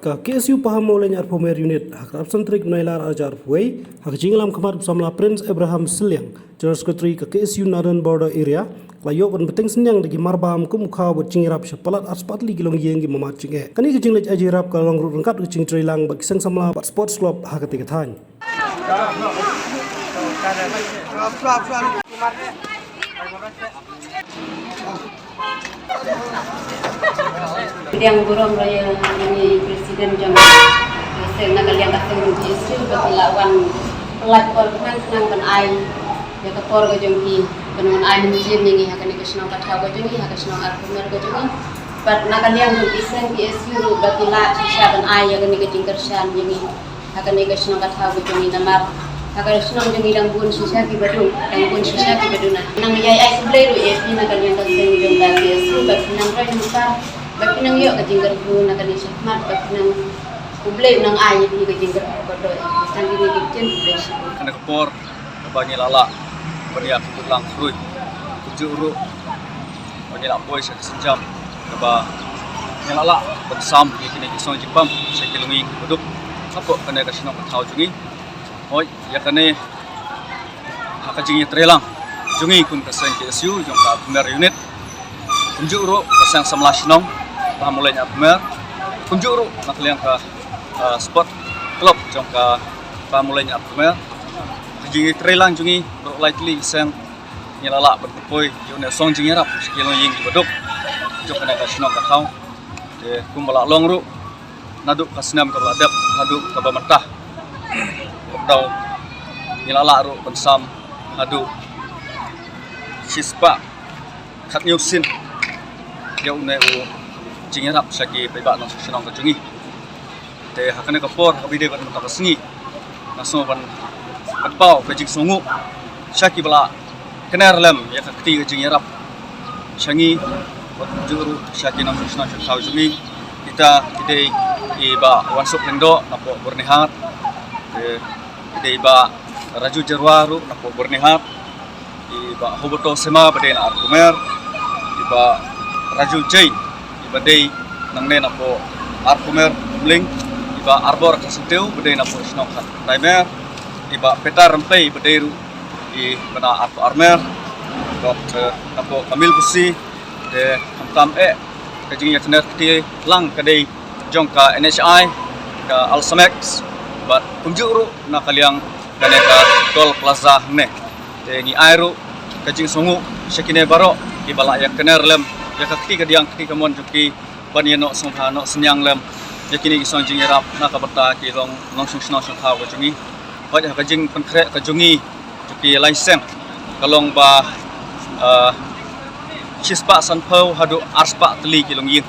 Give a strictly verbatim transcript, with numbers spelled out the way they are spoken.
Ka K S U Pahamulein Arphumer Unit, ha ka arphew san tarik Nailar arhajar arphew wei, ha ka jingïalam khmat u samla Prince Abraham Sylliang, General Secretary ka K S U Northern Border Area, ka la ïoh ban bteng synñiang da ki marbam kum u khaw bad jingïarap sha palat arspah tylli ki longïing ki mamat jingeh. Kane ka jingleit ai jingïarap ka long ruh ryngkat ka jingtreilang bad ki seng samla bad Sports Club ha katei ka thaiñ. Pdiang burom ruh ïa i president jong ka seng, na ka liang ka seng jong K S U ba ki la wan pynlait por khnang khnang ban ai ïa ka por ka jong ki ban wan ai mynsiem ïa ngi ha kane ka shnong ka thaw ka jong ngi, ha ka shnong Arphumer ka jong ngi. Bad na ka liang jong i seng K S U ruh ba ki la shisha ban ai ïa kane ka jingkyrshan ïa ngi ha kane ka shnong ka thaw ka jong ngi namar ha ka shnong jong ngi dang bun shisha kiba duna, dang bun shisha kiba duna. Nang ïai ai khublei ruh ïa phi na ka liang ka seng jong ka K S U ba phi nang rai nang sar, ba phi nang ïoh ka jingkyrkhu na kane shakhmat, ba phi nang, khublei nang ai ïa phi ka jingkyrkhu ba doh ïa phi. Tang kine ki ktien, khublei shibun. Kane ka por kaba ngi la lah ban ïa kynduh lang khrui, kumjuh ruh ba ngi la poi sha ka sienjam kaba ngi la lah ban sam ïa kine ki song jingpam sha ki longïing kiba duk hapoh kane ka shnong ka thaw jong ngi. Hooid, ïa kane ha ka jingïatreilang jong ngi kum ka seng K S U jong ka Arphumer Unit, kumjuh ruh ka seng samla shnong Pahamulein Arphumer, kumjuh ruh na ka liang ka Sport Club jong ka Pahamulein Arphumer. Ha ka jingïatreilang jong ngi baroh lai tylli ki seng ngi la lah ban pynpoi ïa une u song jingïarap sha ki longïing kiba duk jong kane ka shnong ka thaw. Te kumba la long ruh naduh ka snem kaba la dep haduh kaba mynta, kaba dei ngi la lah ruh ban sam haduh shispah khathynñiew sien ïa une u jingïarap sha ki paidbah nongshong shnong ka jong ngi. Te ha kane ka por, ha kaba ïadei bad mynta ka sngi, nga sngew ban kynpaw ka jingsngewnguh sha kiba la kner lem ïa ka kti ka jingïarap sha ngi, bad kumjuh ruh sha ki nongshong shnong sha thaw jong ngi. Kita ki dei i Bah Wansuk Lyngdoh napoh Byrnihat, te ki dei i Bah Raju Jyrwa ruh napoh Byrnihat, i Bah Hoboto Sema ba dei na Arphumer, i Bah Raju Jain iba dei nangne napoh Arphumer Umling, i Bah Arbor Kharsyntiu ba dei napoh shnong Khattaimer, i Bah Peter Rympei ba dei ruh iba na Arphumer, bad napoh ka Milbusi. Te khamtam eh ka jingïakner kti lang ka dei jong ka N H I, ka Ulsamex, bad kumjuh ruh na ka liang kane ka Toll Plaza hangne. Te ngi ai ruh ka jingsngewnguh sha kine baroh kiba la ïakner lem ïa ka kti kadiang kti kamon jong ki ban ïa noh sngewbha noh synñiang lem ïa kine ki song jingïarap na ka bynta ki long nongshong shnong shong thaw ka jong ngi. Hooid, ha ka jingpynkhreh ka jong ngi jong ki lai seng ka long ba shispah sanphew haduh arspah tylli ki longïing.